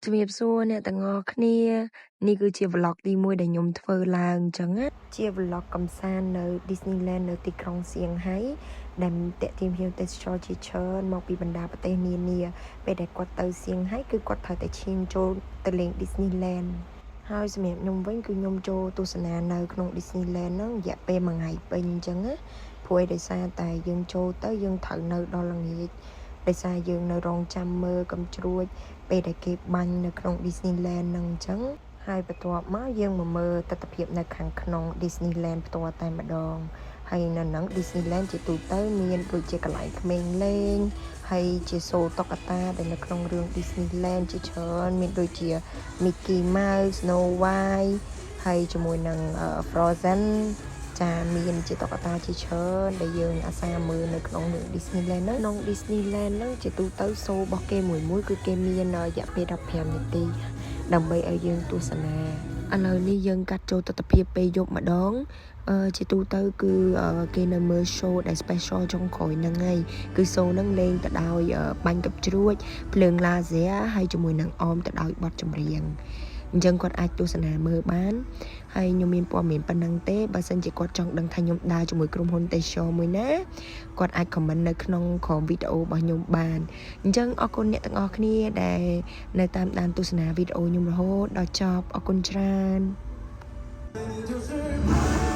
ជំរាបសួរអ្នកទាំងអស់គ្នានេះគឺជា vlog ទី1ដែលខ្ញុំធ្វើឡើងអញ្ចឹងណាជា vlog កំសាន្តនៅ Disneyland នៅទីក្រុងសៀងហៃដែលទាក់ទាញភ្ញៀវទេសចរជាច្រើនមកពីបណ្ដាប្រទេសនានាពេលដែលគាត់ទៅសៀងហៃគឺគាត់ត្រូវតែឈៀងចូលទៅលេង Disneyland ហើយសម្រាប់ខ្ញុំវិញគឺខ្ញុំចូលទស្សនានៅក្នុង Disneyland ហ្នឹងរយៈពេលមួយថ្ងៃពេញអញ្ចឹងណាព្រោះឯដោយសារតែយើងចូលទៅយើងត្រូវនៅដល់ល្ងាចដោយសារយើងនៅរងចាំមើលកំជ្រួច ពេលដែលគេបាញ់នៅក្នុង Disneyland ហ្នឹងអញ្ចឹងហើយបន្ទាប់មកយើងមកមើលទស្សនភាពនៅខាងក្នុង Disneyland ផ្ទាល់តែម្ដងហើយនៅហ្នឹង Disneyland ជាទូទៅមានដូចជាកន្លែងក្មេងលេងហើយជាសូតុក្កតាដែលនៅក្នុងរឿង Disneyland ជាច្រើនមានដូចជា Mickey Mouse, Snow White ហើយជាមួយនឹង Frozen ចាមានជាតុក្កតាជាច្រើនដែលយើងអាសាមើលនៅក្នុងរឿង Disneyland ហ្នឹងក្នុង Disneyland ហ្នឹងជាទូទៅ show របស់គេមួយមួយគឺគេមានរយៈពេល15នាទីដើម្បីឲ្យយើងទស្សនាឥឡូវនេះយើងកាត់ចូលទស្សនភាពពេលយប់ម្ដងអឺជាទូទៅគឺគេនៅមើល show ដែល special ចុងក្រោយហ្នឹងហើយគឺ show ហ្នឹងលេងទៅដោយបាញ់កាំជ្រួចភ្លើង laser ហើយជាមួយនឹងអមទៅដោយបទចម្រៀងអញ្ចឹងគាត់អាចទស្សនាមើលបានហើយខ្ញុំមានព័ត៌មានប៉ុណ្ណឹងទេបើសិនជាគាត់ចង់ដឹងថាខ្ញុំដើរជាមួយក្រុមហ៊ុនទេសចរមួយណាគាត់អាច comment នៅក្នុងក្រោមវីដេអូរបស់ខ្ញុំបានអញ្ចឹងអរគុណអ្នកទាំងអស់គ្នាដែលនៅតាមដានទស្សនាវីដេអូខ្ញុំរហូតដល់ចប់អរគុណច្រើន 就是。